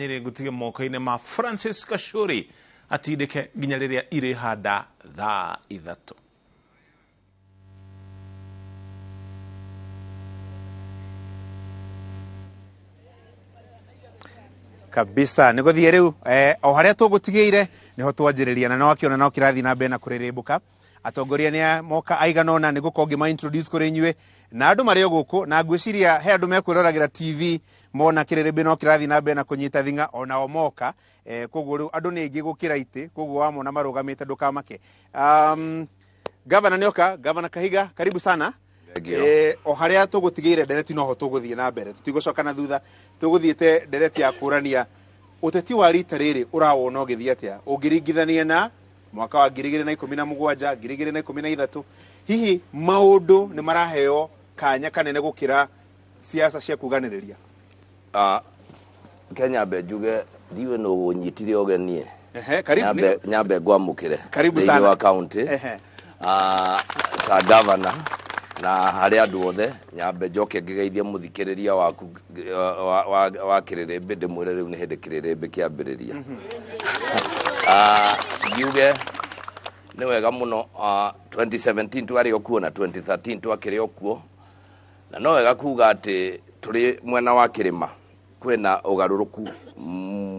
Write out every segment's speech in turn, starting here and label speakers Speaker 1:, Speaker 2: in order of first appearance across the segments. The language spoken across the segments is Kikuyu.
Speaker 1: Nyĩrĩ ngũtige moko-inĩ ma Francis Kashuri atindĩke nginya rĩrĩa irĩhanda thaa 3.
Speaker 2: Kabisa nä gå thiä rä u o harä a tå gå tigä ire nä ho twanjä rä ria na no akä ona no kä rathiä na mbere na kå rä rä mbå ka atongoria nä moka aigana ona nä gå korwo ngä ma introduce kå rä inyuä na andå marä o gå kå na ngwĩciria he andå mekwĩroragĩra TV mona kĩrĩrĩmbĩ no kĩrathiĩ na mbere na kũnyita thing'a onao moka koguo rĩu andũ nĩ aingĩ gũkĩra itĩ koguo wamona marũgamĩte ndũkamake. Gavana nĩoka, Gavana Kahiga, karibu sana. O harĩa tũgũtigĩire ndereti noho tũgũthiĩ na mbere, tũtigũcoka na thutha, tũgũthiĩte ndereti ya kũrania ũteti wa rita rĩrĩ ũrawona ũgĩthiĩ atĩa ũngĩringithania na mwaka wa 2017, 2013, hihi maũndũ nĩ maraheo kanya kanene gũkĩra siasa cia kuganĩrĩria?
Speaker 3: Kenya mbe njuge ndiũĩ nũ ũnyitire ũgenie.
Speaker 2: Ehe, karibu.
Speaker 3: Nyambe ngwamũkĩre
Speaker 2: Karibu
Speaker 3: thĩinĩ
Speaker 2: sana.
Speaker 3: wa county. Ta governor na harĩ andũ othe, nyambe njoke ngĩgeithie mũthikĩrĩria waku wa kĩrĩrĩmbĩ, ndĩmwĩre rĩu nĩ hĩndĩ kĩrĩrĩmbĩ kĩambĩrĩria. Ngiuge nĩ wega mũno, 2017 twarĩ o kuo na 2013 twakĩrĩ o kuo, na no wega kuga atĩ tũrĩ mwena wa kĩrĩma kwĩna ũgarũrũku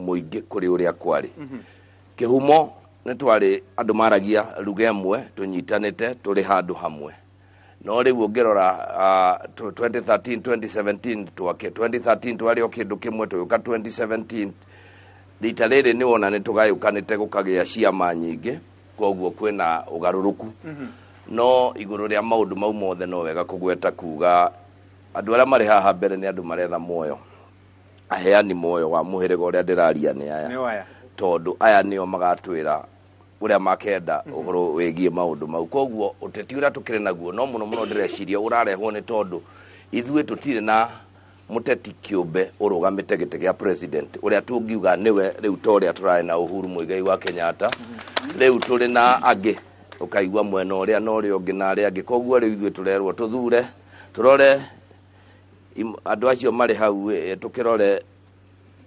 Speaker 3: mũingĩ kũrĩ ũrĩa kwarĩ. Kĩhumo nĩ twarĩ andũ maragia lugha ĩmwe, tũnyitanĩte tũrĩ handũ hamwe. No rĩu ũngĩrora, 2013, 2017 twake, 2013 twarĩ o kĩndũ kĩmwe, tũgĩũka 2017 rita rĩrĩ nĩ wona nĩ tũgayũkanĩte gũkagĩa ciama nyingĩ, koguo kwĩna ũgarũrũku. No igũrũ rĩa maũndũ mau mothe no wega kũgweta kuga andũ arĩa marĩ haha mbere nĩ andũ maretha muoyo, aheani muoyo wa mũhĩrĩga ũrĩa ndĩraria nĩ aya.
Speaker 2: Nĩ aya.
Speaker 3: Tondũ aya nĩo magatwĩra ũrĩa makenda ũhoro wĩgiĩ maũndũ mau. Koguo ũteti ũrĩa tũkĩrĩ naguo no mũno mũno ndĩreciria ũrarehwo nĩ tondũ ithuĩ tũtirĩ na mũteti kĩũmbe ũrũgamĩte gĩtĩ gĩa president ũrĩa tũngiuga nĩwe rĩu, ta ũrĩa tũrarĩ na Uhuru Muigai wa Kenyatta, rĩu tũrĩ na angĩ ũkaigua mwena ũrĩa na ũrĩa ũngĩ na arĩa angĩ. Koguo rĩu ithuĩ tũrerwo tũthure, tũrore andũ acio marĩ hau, tũkĩrore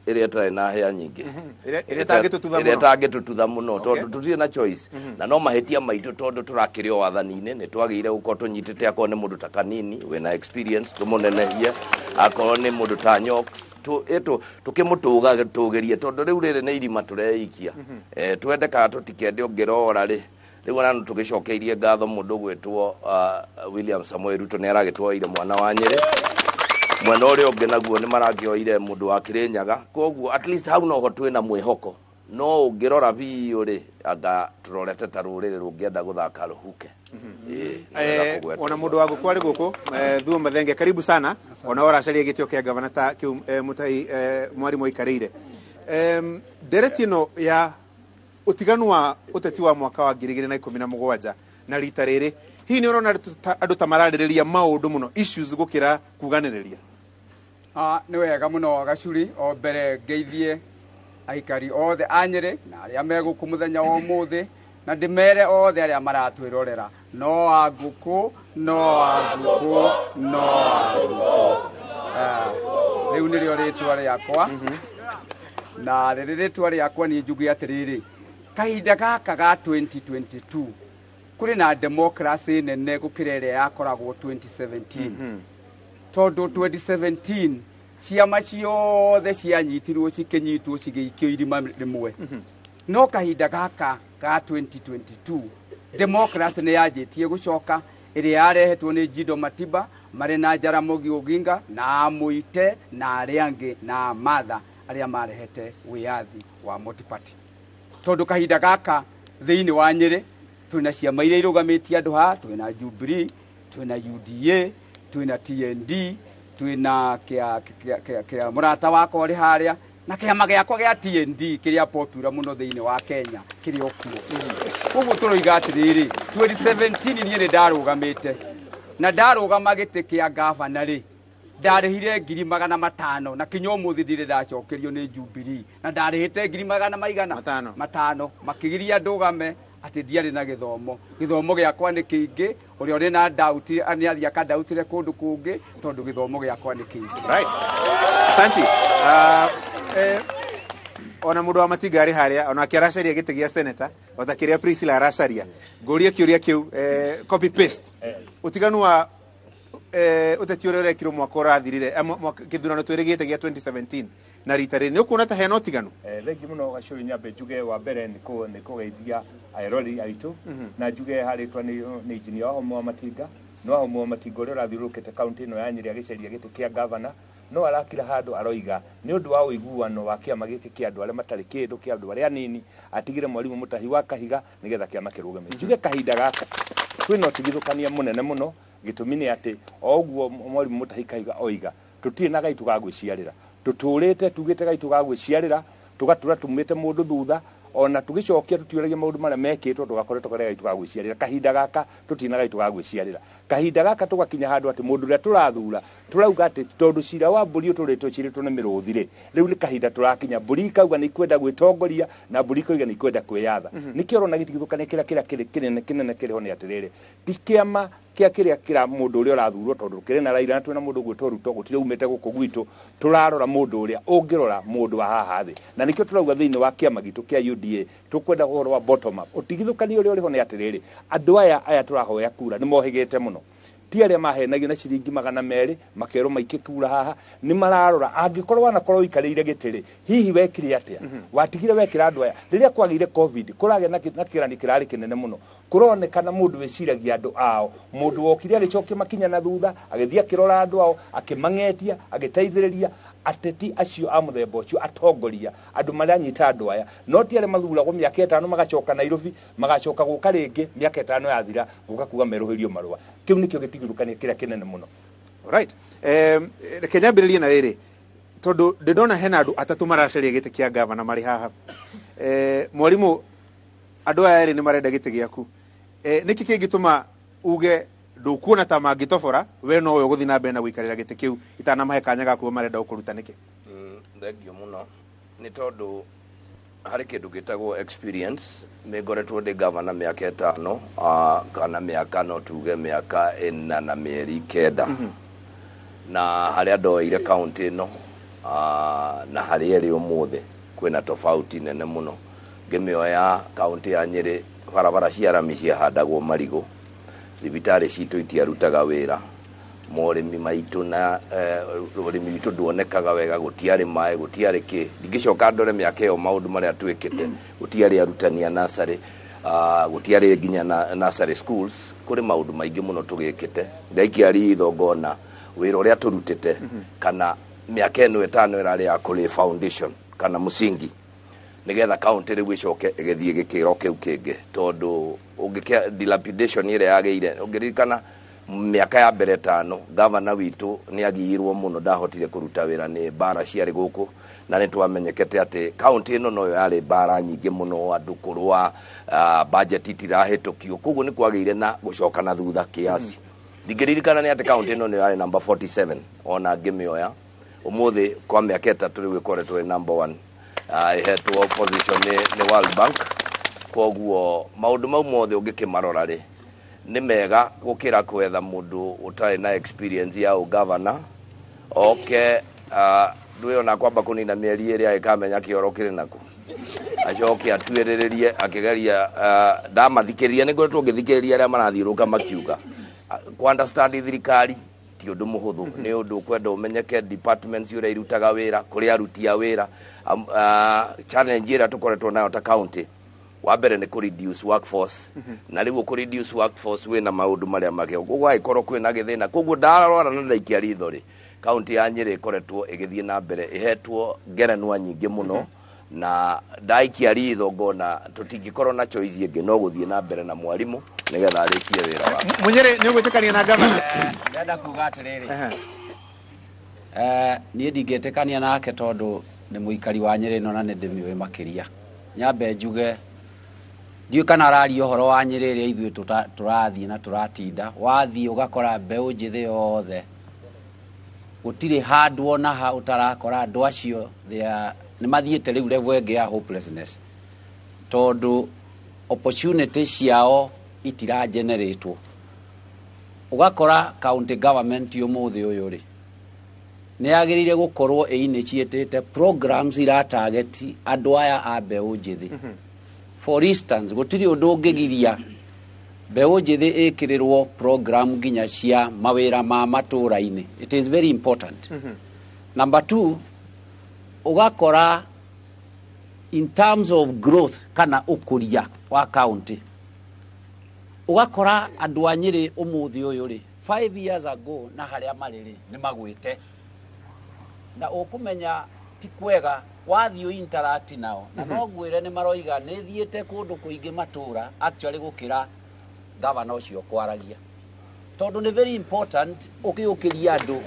Speaker 3: ĩrĩa ĩtarĩ na hĩa nyingĩ.
Speaker 2: Ĩrĩa ĩtangĩtũtutha
Speaker 3: ĩrĩa
Speaker 2: mũno.
Speaker 3: Ĩtangĩtũtutha mũno, tondũ tũtirĩ na choice. Na no mahĩtia maitũ tondũ tũrakĩrĩ o wathani-inĩ, nĩ twagĩrĩire gũkorwo tũnyitĩte akorwo nĩ mũndũ ta Kanini wĩna experience tũmũnenehie, akorwo nĩ mũndũ ta Nyox tũkĩmũtũgĩrie, tondũ rĩu rĩrĩ nĩ irima tũreikia. Twende kana tũtikende ũngĩrora rĩ, rĩu ona no tũgĩcokeirie ngatho mũndũ ũgwĩtwo William Samoei Ruto nĩ aragĩtwoire mwana wa Nyĩrĩ, mwena ũrĩa ũngĩ naguo nĩ marakĩoire mũndũ wa Kĩrĩnyaga, koguo at least hau noho twĩna mwĩhoko. No ũngĩrora biũ rĩ, anga tũrorete ta rũrĩrĩ rũngĩenda gũthaka rũhuke. Ĩĩ, nĩ wega kũgweta.
Speaker 2: Ona mũndũ wa ngũkũ arĩ gũkũ, Thuo Mathenge, karibu sana. Ona ũracaria gĩtĩ kĩa gavana ta kĩu, Mũtai, mwarimũ aikarĩire. Ndereti ĩno ya ũtiganu wa ũteti wa mwaka wa 2017 na rita rĩrĩ, hihi nĩ ũrona andũ ta mararĩrĩria maũndũ mũno, issues gũkĩra kuganĩrĩria?
Speaker 4: Nĩ wega mũno Gacuri, o mbere ngeithie aikari othe a Nyĩrĩ na arĩa me gũkũ mũthenya wa ũmũthĩ, na ndĩmere othe arĩa maratwĩrorera, no a ngũkũ, no a ngũkũ, no a ngũkũ. Rĩu nĩrĩo rĩtwa rĩakwa. Na rĩrĩ rĩtwa rĩakwa niĩ njuge atĩrĩrĩ, kahinda gaka ga 2022 kũrĩ na democracy nene gũkĩra ĩrĩa yakoragwo 2017. Tondũ 2017 ciama ciothe cianyitirwo cikĩnyitwo cigĩikio irima rĩmwe. No kahinda gaka ga 2022 democracy nĩ yanjĩtie gũcoka, ĩrĩa yarehetwo nĩ Jindo Matiba marĩ na Jaramogi Oginga na Mũite na arĩa angĩ na Martha arĩa marehete wĩyathi wa multi-party. Tondũ kahinda gaka thĩinĩ wa Nyĩrĩ twĩna ciama iria irũgamĩtie andũ haha, twĩna Jubilee, twĩna UDA, twĩna TND, twĩna kĩa mũrata wakwa ũrĩ harĩa, na kĩama gĩakwa gĩa TND kĩrĩa popular mũno thĩinĩ wa Kenya kĩrĩ o kuo. Koguo tũroiga atĩrĩrĩ, 2017 niĩ nĩ ndarũgamĩte, na ndarũgama gĩtĩ kĩa gavana rĩ, ndarĩhire 500,000, na kinya ũmũthĩ ndirĩ ndacokerio nĩ Jubilee, na ndarĩhĩte ngiri magana maigana?
Speaker 2: Matano.
Speaker 4: Matano. Makĩgiria ndũgame atĩ ndiarĩ na gĩthomo. Gĩthomo gĩakwa nĩ kĩingĩ, ũrĩa ũrĩ na doubt nĩ athiĩ akandautire kũndũ kũngĩ, tondũ gĩthomo gĩakwa nĩ kĩingĩ.
Speaker 2: Right. Asante. Ona mũndũ wa Matinga arĩ harĩa, onake aracaria gĩtĩ gĩa senator o ta kĩrĩa Priscilla aracaria. Ngũrie kĩũria kĩu, copy paste. Ũtiganu wa ũteti ũrĩa ũrekirwo mwaka ũrathirire, kĩthurano twĩrĩgĩte gĩa 2017 na rita rĩrĩ, nĩ ũkuona ta hena ũtiganu?
Speaker 5: Thengi mũno, Gacũrĩ. Nyambe njuge wa mbere nĩ kũgeithia erori aitũ, na njuge harĩtwa nĩ injinia Wahomu wa Matinga. Nĩ Wahomu wa Matinga ũrĩa ũrathiũrũrũkĩte kaunti ĩno ya Nyĩrĩ agĩcaria gĩtĩ kĩa gavana, no arakira handũ aroiga nĩ ũndũ wa ũiguano wa kĩama gĩkĩ kĩa andũ arĩa matarĩ kĩndũ, kĩa andũ arĩa anini, atigire mwarimũ Mũtahi wa Kahiga nĩgetha kĩama kĩrũgame. Njuge kahinda gaka kwĩna ũtigithũkania mũnene mũno. Gĩtũmi nĩ atĩ o ũguo mwarimũ Mũtahi Kahiga oiga, tũtirĩ na gaitũ ga gwĩciarĩra. Tũtũrĩte tugĩte gaitũ ga gwĩciarĩra, tũgatũra tumĩte mũndũ thutha, ona tũgĩcokia tũtiũragia maũndũ marĩa mekĩtwo, tũgakoretwo karĩa gaitũ ga gwĩciarĩra. Kahinda gaka tũtirĩ na gaitũ ga gwĩciarĩra. Kahinda gaka tũgakinya handũ atĩ mũndũ ũrĩa tũrathura tũrauga atĩ tondũ cira wa mbũri ũtũrĩtwo cirĩtwo nĩ mĩrũthi rĩ, rĩu nĩ kahinda tũrakinya mbũri ikauga nĩ ikwenda gwĩtongoria na mbũri ikauga nĩ ikwenda kwĩyatha. Nĩkĩo ũrona gĩtigithũkania kĩrĩa kĩrĩ kĩnene kĩnene kĩrĩ ho nĩ atĩrĩrĩ, ti kĩama kĩa kĩrĩa kĩra mũndũ ũrĩa ũrathurwo, tondũ kĩrĩ na Raila na twĩna mũndũ ũgwĩtwo Ruto, gũtirĩ umĩte gũkũ gwitũ. Tũrarora mũndũ ũrĩa ũngĩrora mũndũ wa haha thĩ, na nĩkĩo tũrauga thĩinĩ wa kĩama gitũ kĩa UDA tũkwenda ũhoro wa bottom up. Ũtigithũkania ũrĩa ũrĩ ho nĩ atĩrĩrĩ, andũ aya tũrahoya kura nĩ mohĩgĩte mũno, ti arĩa mahenagio na ciringi 200 makerwo maikie kura haha. Nĩ mararora angĩkorwo wanakorwo ũikarĩire gĩtĩ rĩ, hihi wekire atĩa, watigire wekĩra andũ aya. Rĩrĩa kwagĩire COVID, kũragĩa na kĩgeranio kĩrarĩ kĩnene mũno, kũronekana mũndũ wĩciragia andũ ao, mũndũ wokire agĩcokia makinya na thutha, agĩthiĩ akĩrora andũ ao, akĩmang'etia, agĩteithĩrĩria ateti acio a mũthemba ũcio, atongoria andũ maranyita andũ aya, no ti arĩa mathuragwo mĩaka 5 magacoka Nairobi, magacoka gũka rĩngĩ mĩaka 5 yathira gũka kuga merũhĩrio marũa. Kĩu nĩkĩo gĩtigithũkania kĩrĩa kĩnene mũno.
Speaker 2: Right, reke nyambĩrĩrie na rĩrĩ, tondũ ndĩndona hena andũ atatũ maracaria gĩtĩ kĩa gavana marĩ haha. Mwarimũ, andũ aya erĩ nĩ marenda gĩtĩ gĩaku. Nĩkĩ kĩngĩtũma uge ndũkuona ta mangĩtobora, we nowe ũgũthiĩ na mbere na gũikarĩra gĩtĩ kĩu, itanamahe kanya gaku marenda gũkũruta nĩkĩ?
Speaker 3: Thengio mũno. Nĩ tondũ harĩ kĩndũ gĩtagwo experience. Nĩ ngoretwo ndĩ gavana mĩaka 5, kana mĩaka, no tuge mĩaka 4 na mĩeri 9, na harĩa ndoeire kaunti ĩno na harĩa ĩrĩ ũmũthĩ kwĩna tofauti nene mũno. Ngĩmĩoya kaunti ya Nyĩrĩ, barabara cia rami ciahandagwo marigũ, thibitarĩ citũ itiarutaga wĩra, morĩmi maitũ na ũrĩmi witũ nduonekaga wega, gũtiarĩ maĩ, gũtiarĩ kĩ. Ndingĩcoka ndore mĩaka ĩyo maũndũ marĩa twĩkĩte, gũtiarĩ arutani a nursery, gũtiarĩ nginya na nursery schools. Kũrĩ maũndũ maingĩ mũno tũgĩkĩte. Ndaikia ritho ngona wĩra ũrĩa tũrutĩte, kana mĩaka ĩno 5 ĩrarĩ ya kũrĩ foundation kana mũsingi nĩgetha kaunti rĩu ĩcoke ĩgĩthiĩ gĩkĩro kĩu kĩngĩ, tondũ ũngĩkĩa dilapidation ĩrĩa yagĩire. Ũngĩririkana mĩaka ya mbere 5, gavana witũ nĩ agiirwo mũno, ndahotire kũruta wĩra nĩ mbara ciarĩ gũkũ, na nĩ twamenyekete atĩ kaunti ĩno noyo yarĩ mbara nyingĩ mũno, andũ kũrũa, budget itirahĩtũkio, koguo nĩ kwagĩire na gũcoka na thutha kiasi. Ndingĩririkana nĩ atĩ kaunti ĩno nĩyo yarĩ number 47 ona ngĩmĩoya. Ũmũthĩ kwa mĩaka 3 rĩu ĩkoretwo ĩ number 1, ĩhetwo position nĩ World Bank. Koguo maũndũ mau mothe ũngĩkĩmarora rĩ, nĩ mega gũkĩra kwetha mũndũ ũtarĩ na experience ya ũgavana oke ndũĩ ona kwamba kũnina mĩeri ĩrĩa ĩkamenya kĩoro kĩrĩ naku, acoke atuĩrĩrĩrie akĩgeria. Ndamathikĩrĩria, nĩ ngoretwo ngĩthikĩrĩria arĩa marathiũrũka makiuga ku understand thirikari ti ũndũ mũhũthũ, nĩ ũndũ ũkwenda ũmenyeke departments ũrĩa irutaga wĩra, kũrĩ aruti a wĩra. Challenge ĩrĩa tũkoretwo nayo ta county, wa mbere nĩ kũ reduce workforce, na rĩu kũ reduce workforce wĩna maũndũ marĩa magĩ gũgagĩkorwo kwĩna gĩthĩna. Koguo ndarora na ndaikia ritho rĩ, kaunti ya Nyĩrĩ ĩkoretwo ĩgĩthiĩ na mbere, ĩhetwo ngerenwa nyingĩ mũno, na ndaikia ritho ngona tũtingĩkorwo na choice ĩngĩ no gũthiĩ na mbere na mwarimũ nĩgetha arĩkie wĩra wake.
Speaker 2: Mũnyĩrĩ, nĩ ũgwĩtĩkania na gavana?
Speaker 4: Ndĩrenda kuga atĩrĩrĩ, niĩ ndingĩtĩkania nake tondũ nĩ mũikari wa Nyĩrĩ ĩno na nĩ ndĩmĩũĩ makĩria. Nyambe njuge ndiũĩ kana araria ũhoro wa Nyĩrĩ ĩrĩa ithuĩ tũrathiĩ na tũratinda. Wathiĩ ũgakora mbeũ njĩthĩ yothe, gũtirĩ handũ ona ha ũtarakora andũ acio nĩ mathiĩte rĩu level ĩngĩ ya hopelessness, tondũ opportunity ciao itira generatwo. Ũgakora county government ũmũthĩ ũyũ rĩ,
Speaker 6: Nĩ yagĩrĩire gũkorwo ĩ-initiatĩte programs iratarget andũ aya a mbeũ njĩthĩ. For instance, gũtirĩ ũndũ ũngĩgiria mbeũ njĩthĩ ĩkĩrĩrwo program nginya cia mawĩra ma matũũra-inĩ. It is very important. Number two, ũgakora in terms of growth kana ũkũria wa county, ũgakora andũ a Nyĩrĩ ũmũthĩ ũyũ rĩ, 5 years ago na harĩa marĩ rĩ, nĩ magwĩte. Na ũkũmenya ti kwega wathiĩ interact nao, na no ngwĩre nĩ maroiga nĩ thiĩte kũndũ kũingĩ matũũra actually gũkĩra gavana ũcio kwaragia, tondũ nĩ very important ũkĩũkĩria andũ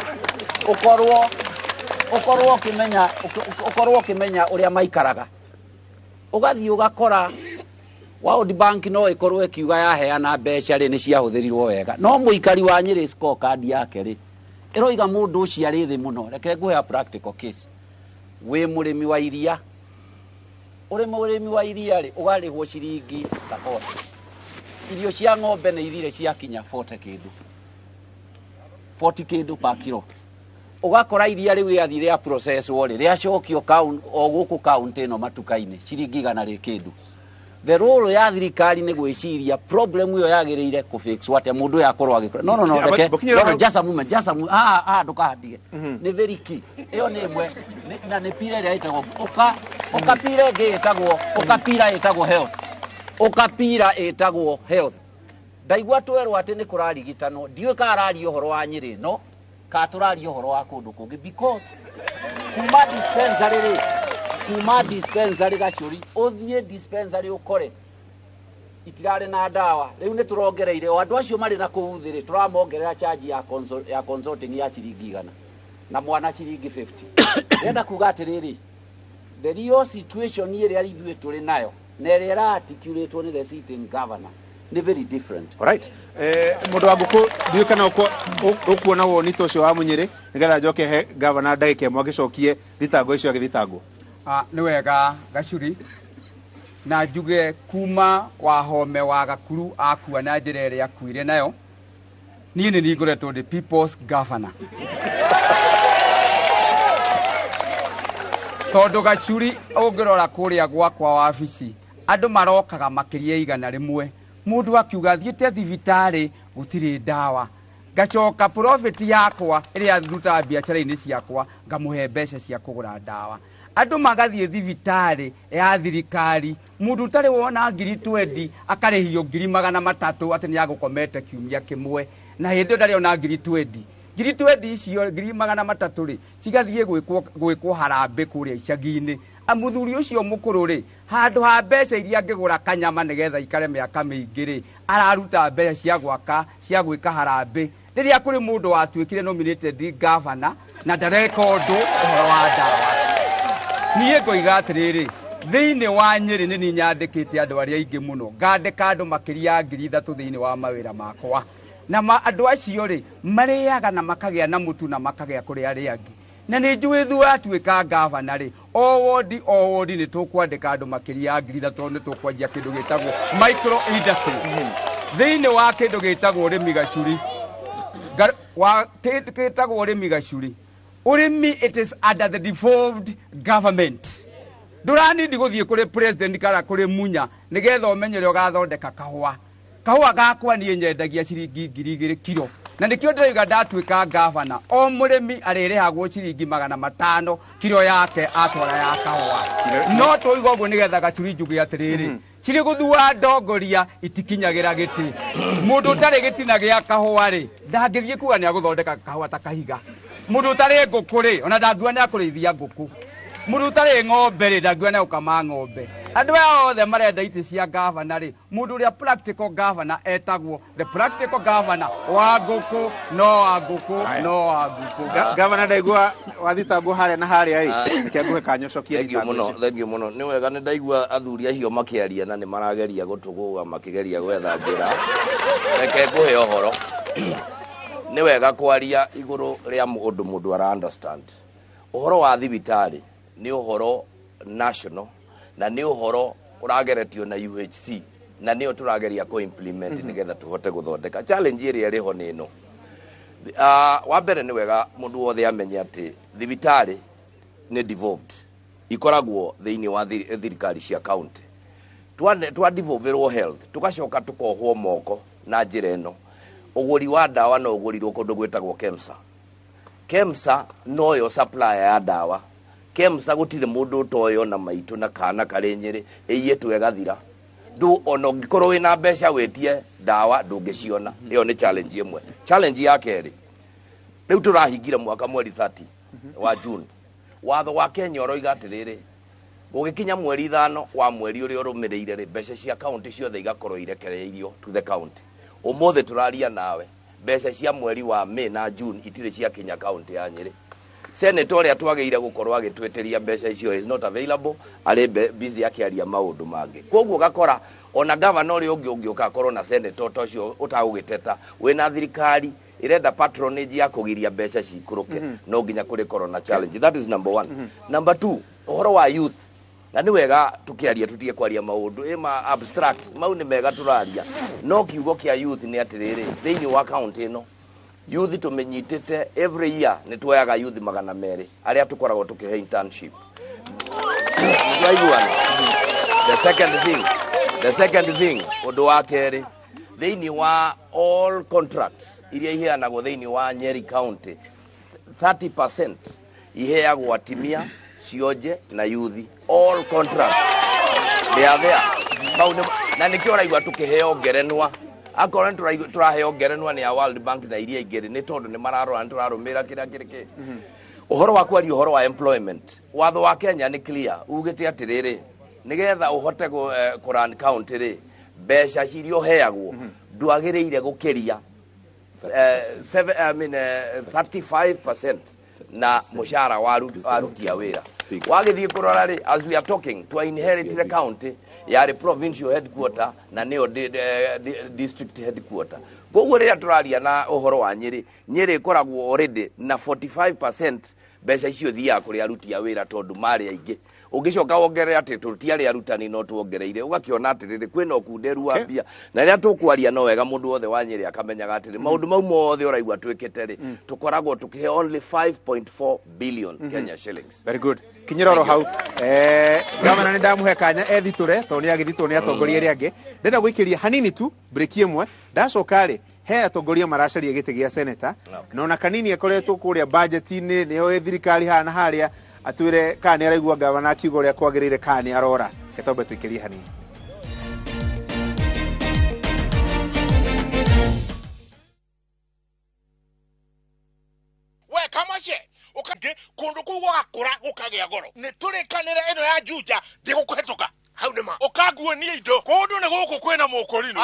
Speaker 6: ũkorwo ũkĩmenya ũrĩa maikaraga. Ũgathiĩ ũgakora World Bank no ĩkorwo ĩkiuga yaheana mbeca rĩ, nĩ ciahũthĩrirwo wega, no mũikari wa Nyĩrĩ scorecard yake rĩ, ĩroiga mũndũ ũcio arĩ thĩ mũno. Reke ngũhe a practical case. Wĩ mũrĩmi wa iria, ũrĩ mũrĩmi wa iria rĩ, ũgarĩhwo ciringi ta 40. Irio cia ng'ombe nĩ ithire ciakinya 40 kĩndũ, 40 kĩndũ per kilo. Ũgakora iria rĩu rĩathiĩ rĩa processwo rĩ, rĩacokio o gũkũ kaunti ĩno matuka-inĩ ciringi igana rĩ kĩndũ. The role ya thirikari nĩ gwĩciria problem ĩyo yagĩrĩire kũfixwo atĩa, mũndũ ũyũ akorwo agĩkora. No, no, no, reke. No, no, just a moment, just a moment. Ah, ah, ndũkahatige. Nĩ very key ĩyo, nĩ ĩmwe. Na nĩ pillar ĩrĩa ĩtagwo ũka ũka pillar ĩngĩ ĩtagwo ũka pillar ĩtagwo health. Ũka pillar ĩtagwo health. Ndaigua twerwo atĩ nĩ kũrarigitanwo, ndiũĩ kana araria ũhoro wa Nyĩrĩ, no kana tũraria ũhoro wa kũndũ kũngĩ, because kuma dispensary rĩ, kuma dispensary Gacũri, ũthiĩ dispensary ũkore itirarĩ na ndawa. Rĩu nĩ tũrongereire o andũ acio marĩ na kũu thĩ rĩ, tũramongerera charge ya consulting ya ciringi 100 na mwana ciringi 50. Ndĩrenda kuga atĩrĩrĩ, the real situation ĩrĩa ithuĩ tũrĩ nayo na ĩrĩa ĩraarticulatwo nĩ the sitting governor nĩ very different.
Speaker 2: Alright. Mũndũ wa ngũkũ, ndiũĩ kana ũkuona woni ta ũcio wa Mũnyĩrĩ, nĩgetha njoke he gavana ndagĩka ĩmwe agĩcokie thitango icio agĩthitangwo.
Speaker 4: Ah, nĩ wega Gacuri, na njuge kuma Wahome wa Gakuru akua na njĩra ĩrĩa akuire nayo, niĩ nĩ ngoretwo ndĩ people's governor, tondũ Gacuri, ũngĩrora kũrĩa gwakwa wabici, andũ marokaga makĩria 100, mũndũ akiuga thiĩte thibitarĩ gũtirĩ ndawa. Ngacoka profit yakwa ĩrĩa ndutaga biacara-inĩ ciakwa, ngamũhe mbeca cia kũgũra ndawa. Andũ magathiĩ thibitarĩ ya thirikari, mũndũ ũtarĩ wona ngiri 20 akarĩhio 300,000 atĩ nĩ agũkomete kiumia kĩmwe, na hĩndĩ ĩyo ndarĩ ona ngiri 20. Ngiri 20 icio, 300,000 rĩ, cigathiĩ gwĩkwo harambĩ kũrĩa icagi-inĩ. Mũthuri ũcio mũkũrũ rĩ, handũ ha mbeca iria angĩgũra kanyama nĩgetha ikare mĩaka mĩingĩ rĩ, araruta mbeca cia gwaka, cia gwĩka harambĩ, rĩrĩa kũrĩ mũndũ watuĩkire nominated governor na ndareka ũndũ ũhoro wa ndawa. Niĩ ngoiga atĩrĩrĩ, thĩinĩ wa Nyĩrĩ nĩ niĩ nyandĩkĩte andũ arĩa aingĩ mũno, ngandĩka andũ makĩria ya 3000 thĩinĩ wa mawĩra makwa, na andũ acio rĩ, marĩaga na makagĩa na mũtu na makagĩa kũrĩ arĩa angĩ. Na nĩ njũĩ thutha watuĩka gavana rĩ, o wodi o wodi nĩ tũkwandĩka andũ makĩria ya 3000, tondũ nĩ tũkwanjia kĩndũ gĩtagwo micro industries thĩinĩ wa kĩndũ gĩtagwo ũrĩmi. Gacuri, wa gĩtagwo ũrĩmi. Gacuri, ũrĩmi, it is under the devolved government. Ndũranindi gũthiĩ kũrĩ president kana kũrĩ Munya nĩgetha ũmenye ũrĩa ũgathondeka kahũa. Kahũa gakwa niĩ nyendagia ciringi 2000 kiro, na nĩkĩo ndĩroiga ndatuĩka gavana, o mũrĩmi arĩrĩhagwo ciringi 500 kiro yake atwara ya kahũa. No tũiga ũguo nĩgetha Gacuri njuge atĩrĩrĩ, cirĩ gũthura ndongoria itikinyagĩra gĩtĩ. Mũndũ ũtarĩ gĩtina gĩa kahũa rĩ, ndangĩthiĩ kuga nĩ agũthondeka kahũa ta kahiga. Mũndũ ũtarĩ ngũkũ rĩ, ona ndangiuga nĩ akũrĩithia ngũkũ. Mũndũ ũtarĩ ng'ombe rĩ, ndangiuga nĩ agũkama ng'ombe. Andũ aya othe marenda itĩ cia gavana rĩ, mũndũ ũrĩa practical governor etagwo the practical governor wa ngũkũ, no wa ngũkũ, no wa ngũkũ.
Speaker 2: Gavana, ndaigua wathitangwo harĩa na harĩa ĩ, reke nguhe kanya ũcokie
Speaker 3: Thengiũ
Speaker 2: thitango
Speaker 3: mũno.
Speaker 2: icio.
Speaker 3: Thengiũ mũno. Nĩ wega, nĩ ndaigua athuri acio makĩaria na nĩ marageria gũtũgũga makĩgeria gwetha njĩra. Reke ngũhe ũhoro. Nĩ wega kwaria igũrũ rĩa ũndũ mũndũ ara understand. Ũhoro wa thibitarĩ nĩ ũhoro national na nĩ ũhoro ũrageretio na UHC, na nĩyo tũrageria kũ implement nĩgetha tũhote gũthondeka. Challenge ĩrĩa ĩrĩ ho nĩ ĩno: Wa mbere nĩ wega mũndũ wothe amenye atĩ thibitarĩ nĩ devolved, ikoragwo thĩinĩ wa thirikari cia county. Twa devolverwo health, tugacoka tukohwo moko na njĩra ĩno. Ũgũri wa ndawa no ũgũrirwo kũndũ gwĩtagwo KEMSA. KEMSA noyo supplier ya ndawa. KEMSA gũtirĩ mũndũ ũtoĩ ona maitũ na kana karĩ Nyĩrĩ ĩiyĩtwo ĩgathira. Ndũ ona ũngĩkorwo wĩna mbeca wĩtie ndawa ndũngĩciona. Ĩyo nĩ challenge ĩmwe. Challenge ya kerĩ, rĩu tũrahingire mwaka mweri 30 wa June. Watho wa Kenya ũroiga atĩrĩrĩ, gũgĩkinya mweri 5 wa mweri ũrĩa ũrũmĩrĩire rĩ, mbeca cia county ciothe igakorwo irekereirio to the county. Ũmũthĩ tũraria nawe, mbeca cia mweri wa May na June itirĩ ciakinya county ya Nyĩrĩ. Senator ũrĩa twagĩrĩire gũkorwo agĩtwĩtĩria mbeca icio is not available, arĩ busy akĩaria maũndũ mangĩ. Koguo ũgakora ona gavana ũrĩa ũngĩ ũngĩũka akorwo na senator ta ũcio ũtagũgĩteta, wĩna thirikari irenda patronage ya kũgiria mbeca cikũrũke, no nginya kũrĩkorwo na challenge. That is number one. Number two, ũhoro wa youth. Na nĩ wega tũkĩaria tũtige kwaria maũndũ ĩ ma abstract, mau nĩ mega tũraria, no kiugo kĩa youth nĩ atĩrĩrĩ, thĩinĩ wa county ĩno youth tũmĩnyitĩte every year nĩ tuoyaga youth 200 arĩa tũkoragwo tũkĩhe internship. Twaiguana? The second thing, ũndũ wa kerĩ, thĩinĩ wa all contracts iria iheanagwo thĩinĩ wa Nyeri County, 30% iheagwo atimia, cionje na youth. All contracts they are there. Mau na nĩkĩo ũraigua tũkĩheo ngerenwa. Akorwo nĩ tũraheo ngerenwa nĩ ya World Bank na iria ingĩ, nĩ tondũ nĩ mararora nĩ tũrarũmĩrĩra kĩrĩa kĩrĩ kĩ. Ũhoro wa kwaria ũhoro wa employment, watho wa Kenya nĩ clear, ugĩte atĩrĩrĩ, nĩgetha ũhote kũ run county rĩ, mbeca ciria ũheagwo ndwagĩrĩire gũkĩria 35% na mũcara wa aruti a wĩra. Wagĩthiĩ kũrora rĩ, as we are talking, twa inherit county yarĩ provincial headquarter na nĩyo district headquarter. Koguo rĩrĩa tũraria na ũhoro wa Nyĩrĩ, Nyĩrĩ ĩkoragwo already na 45% mbeca icio thiaga kũrĩ aruti a wĩra tondũ marĩ aingĩ. Ũngĩcoka wongerere atĩ tũtiarĩ arutani no tuongereire, ũgakĩona atĩrĩrĩ kwĩna ũkunderu wa mbia. Na rĩrĩa tũkwaria no wega mũndũ wothe wa Nyĩrĩ akamenyaga atĩrĩ maũndũ mau mothe ũraigua twĩkĩte rĩ, tũkoragwo tũkĩhe only 5.4 billion Kenya shillings.
Speaker 2: Very good. Kinyĩra oro hau. Gavana nĩ ndamũhe kanya ethitũre tondũ nĩ agĩthitũrwo nĩ atongoria arĩa angĩ. Ndĩrenda gũikĩria hanini tu break ĩmwe, ndacoka rĩ, he atongoria maracaria gĩtĩ gĩa senator, na ona kanini akoretwo kũrĩa budget-inĩ nĩyo thirikari haha na harĩa, atwĩre kana nĩ araigua gavana akiuga ũrĩa kwagĩrĩire kana nĩ arora. Reke twambe tũikĩrie hanini.
Speaker 7: We kamache ukange kundu kuu gwakura gukagĩa goro nĩ tũrĩkanĩre ĩno ya Juja ndĩgũkũhetũka hau nĩ ma ũkanguonia indo kũndũ nĩ gũkũ kwĩna mũkũrinũ.